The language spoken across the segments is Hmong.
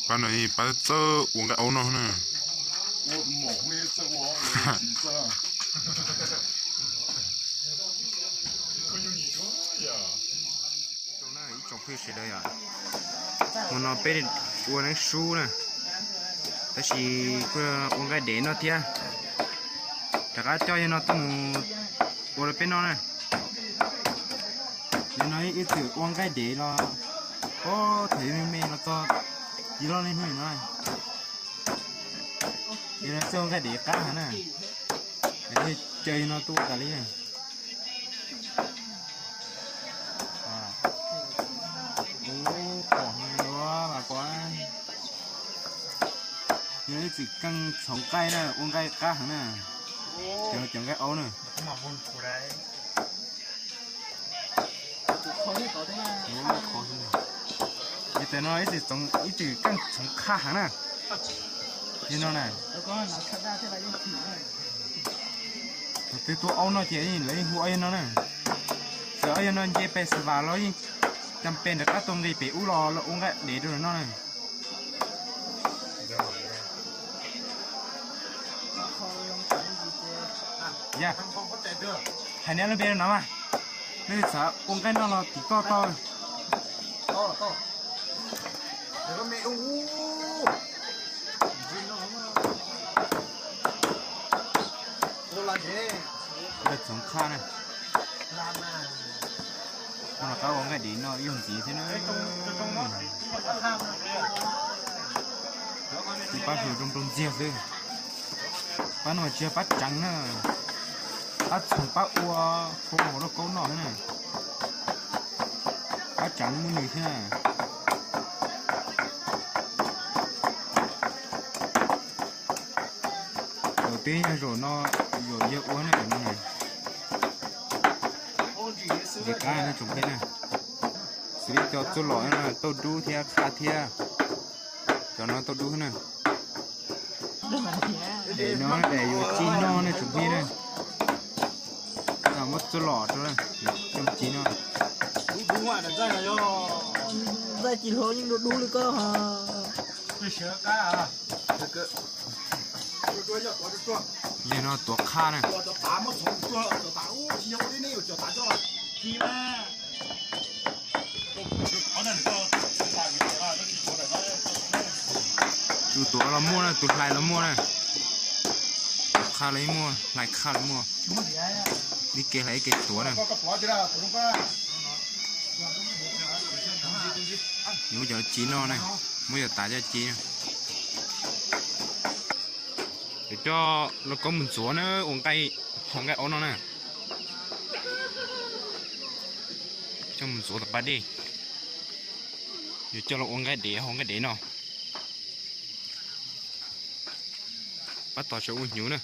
Pab no pab txawj ua nqaij aub noj na. Ib tsoom phooj ywg sawv daws, hmo no peb ua neeb sub na, tab sis kuj ua nqaij dev noj thiab. Rov qab coj yawg no tuaj mus ua rau peb noj na. Yawg no ib txwm ua nqaij dev los, o, thaum me me los txog tsis loj li hnub no. Yawg no txawj ua nqaij dev qab heev na. Caw yawg no tuaj tas li. Ub, pom heev los mas pom. Yog ib txwm keej txhoov nqaij na, ua nqaij qab heev na. Cov, cov nqaij aub na. Yog tias no ib txwm keej txhoov qab heev na. Yog no na. Thaum twg tua aub no ces lawv yeej hu ob yawg no na. Txawm ob yawg no nce pem Xav Vas los yeej cam pem rov qab tuaj nqis pem ub los ua nqaij dev rau lawv noj na. Yog, hais neb lub npe no mas, nej xav ua nqaij noj los tim koj tau. Nqaij txhoov qab na. Ua no qab ua nqaij dev noj ib zaug ntxiv thiab na. Pab hlua zoo nplooj ntxiag xwb. Pab no mas tsis yog pab tseev na, pab txhoov pab ua khau lauj kaub noj xwb na. Pab tseev muaj nws thiab na. Thaum twg yog zaum no, zaum yawg ua na, zaum no na. Ntxim qab nej tsoom phooj ywg na. Xws li cov txuj lom no tauj dub thiab qha thiab. Cov no tauj dub na. Daim no daim yuav ci noj nej tsoom phooj ywg na. Muab txuj lom rau, coj ci noj. Ntxaij tsis hluas yeej dub dub li koj. Yawg no tuav qha na. Tus tuav los muaj na, tus hlais los muaj na. Tus qha los muaj, hlais qha los muaj. Ib ke hlais ib ke tuav na. Muab cov ci noj na, muab cov tav cov ci na. Yuav coj lauj kaub mus ntxuav na, ua nqaij, hau nqaij aub noj na. Coj mus ntxuav tom pas dej. Yuav coj los ua nqaij dev, hau nqaij dev noj. Pab tos sawv ua hnyuv na.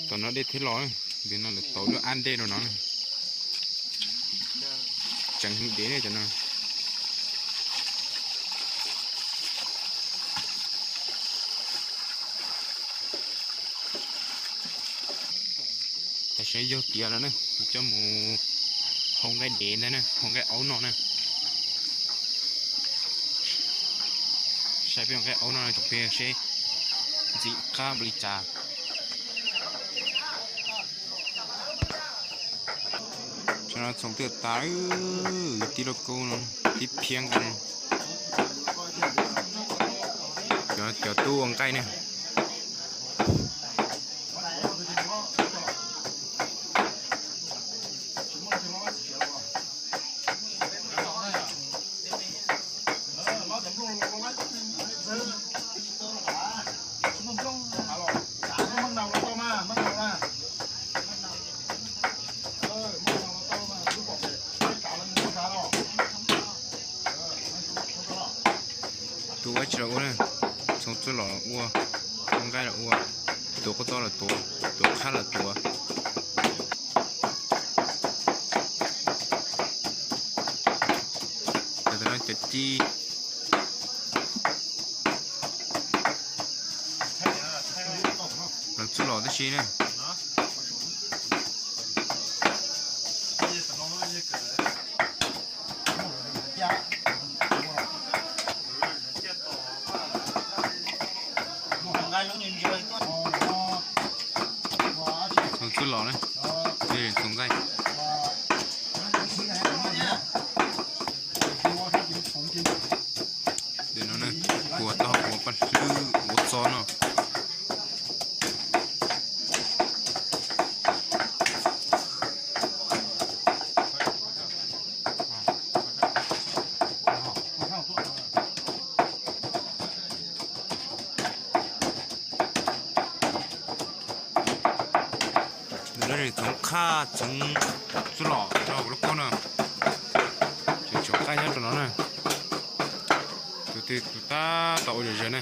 Tom no dej thiaj los, ntawm no lawv tauv lub ab dej rau no. Tseev heev dev ne cov no. Tam sim no yog tiav lawm na, kuv coj mus hau nqaij dev ntag na, hau nqaij aub noj na. Saib peb nqaij aub noj tsoom phooj ywg seb ntxim qab npaum li cas. Tam no txhoov twb tas, tib lauj kaub no, tib phiab nqaij. Cov, cov tub ua nqaij ne. Tus ua tsis los ua na, txhoov txuj lom los ua, ua nqaij los ua, tuav kua txob los tuav, tuav qhab los tuav. Cov no cov ci, pleev txuj lom tib si na. Thaj txheev txuj lom rau hauv lauj kaub na. Tseem tshuav nqaij nyob rau no na. Tus twg tus tab tom ua zom zaws na.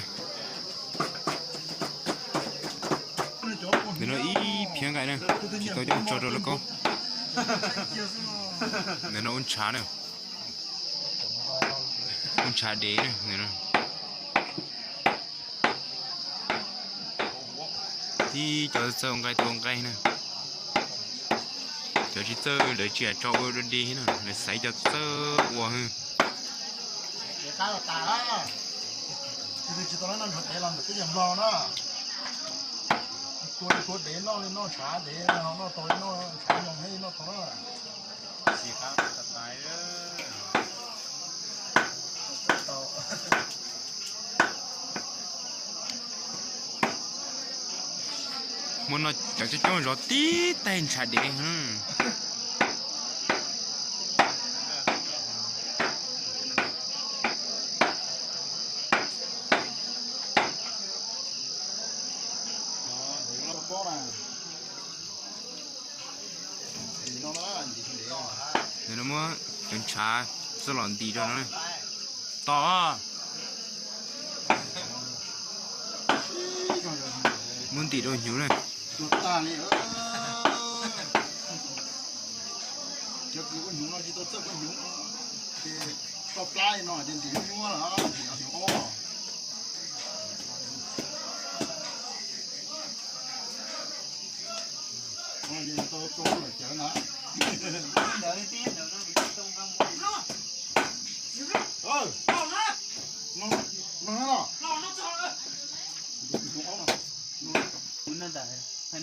Ntawm no ib phiab nqaij na, tsis tau coj mus tso rau lauj kaub. Ntawm no ua ntshav na. Ua ntshav dev na. Tib cov txawj ua nqaij tua nqaij na. Cov tsis txawj lawv tsis tso ua dog dig na, lawv xaiv cov txawj ua. Muaj no cov coob coob zov tib taig ntshav dev. Ntawm no muab cov ntshav txoj los ntim rau no. Tos. Muab ntim rau hnyuv na.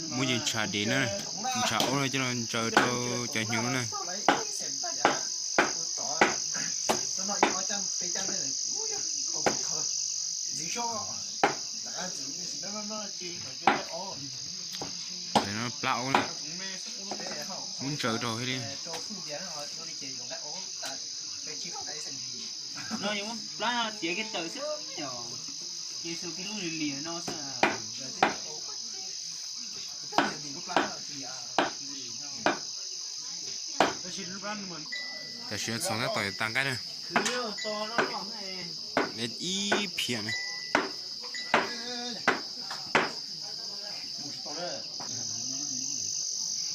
Muab yus ntshav dev na, ntshav aub no coj los ntsaws rau cov hnyuv no na. Plab aub na, muab ntsaws rau thiaj li. No yuav muab plab no tiav kiag tawm xwb, ces xuas kiag lub lim lim no xwb. Tam sim txhoov tab tom yuav tas nqaij na. Ib phiam na.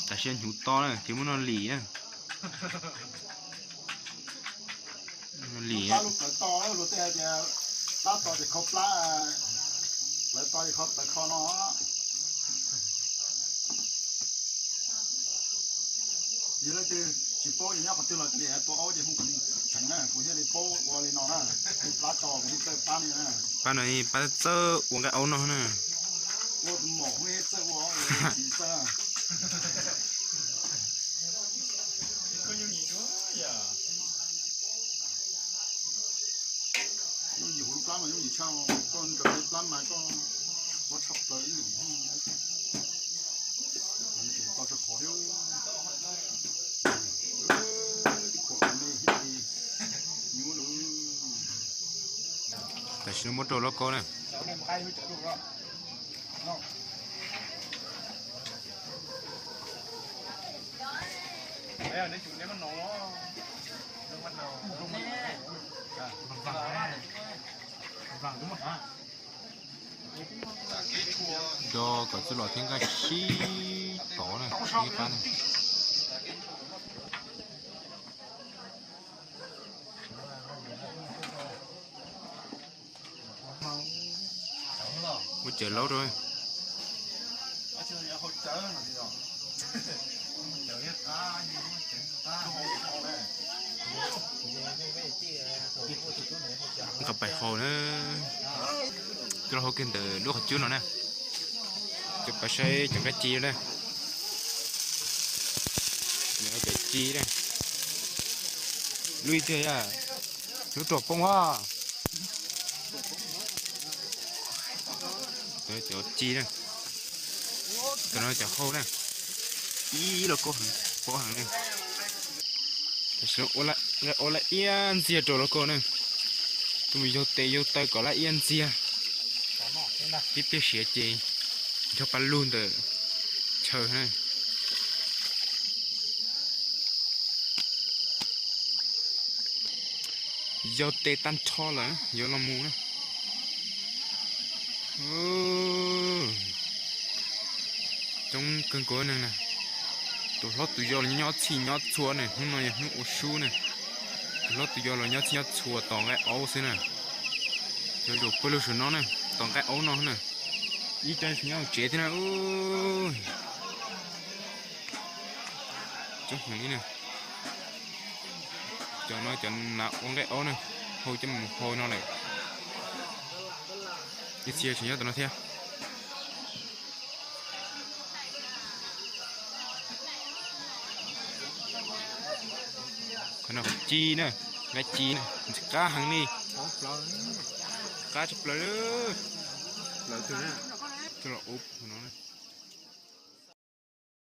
Tam sim hnyuv to na, ces muab no lim na. Lim. Plab to ces kho plab, plawv to ces kho plawv kho no. Yog leej twg tsis paub ces nyob qhov twg los cia li tua aub ces hu kuv tseev na, kuv thiaj li paub ua li no na. Plab to kuv thiaj txawj plab li na. Pab no pab txawj ua nqaij aub no na. Ua tus maum thiaj txawj ua, tsis txawj. Yooj yim huv lub plab mas yooj yim tshaj, koj nkaws lub plab mas koj ua tshaj plaws ib yam. Tseem to tso qhov thiab. Tam sim no muab rau lauj kaub na. Do kom txuj lom thiab nqaij sib tov na, ib qab na. Muab cawv laub rau. Nqa pais hau na. Coj los hau kiag ntawm lub qhov cub no na. Cov pais saib cov nqaij ci na. Cov ci na. Lub ib tiag, lub rau poob a. Cov ci na. Cov no cov hau na. Ib los kub heev, poob heev na. Tam sim no ua laj iab ntxiag rau lauj kaub na. Tuaj mus yaug tes yaug taw kom laj iab ntxiag. Ib pliag siav ces nrog pab lug ntawm chaw na. Yog tes tag nrho lawm yuav los mus na. Coob kawg nkaus neeg na. Tus hlob tus yau los nyob txhij nyob txhua na, hnub no yog hnub ua sub na. Tus hlob tus yau los nyob txhij nyob txhua tos nqaij aub xwb na. Cov zaum pawg lug saum no na, tos nqaij aub no na. Ib co nyob tsev thiab na. Coob heev li na. Cov no cov nav ua nqaij aub na, hau coj mus hau no lawm. Ib txhia tseem nyob tom no thiab. Qhov no qhov ci na, nqaij ci na, ntxim qab heev li. Qab tshaj plaws. Coj los ub no.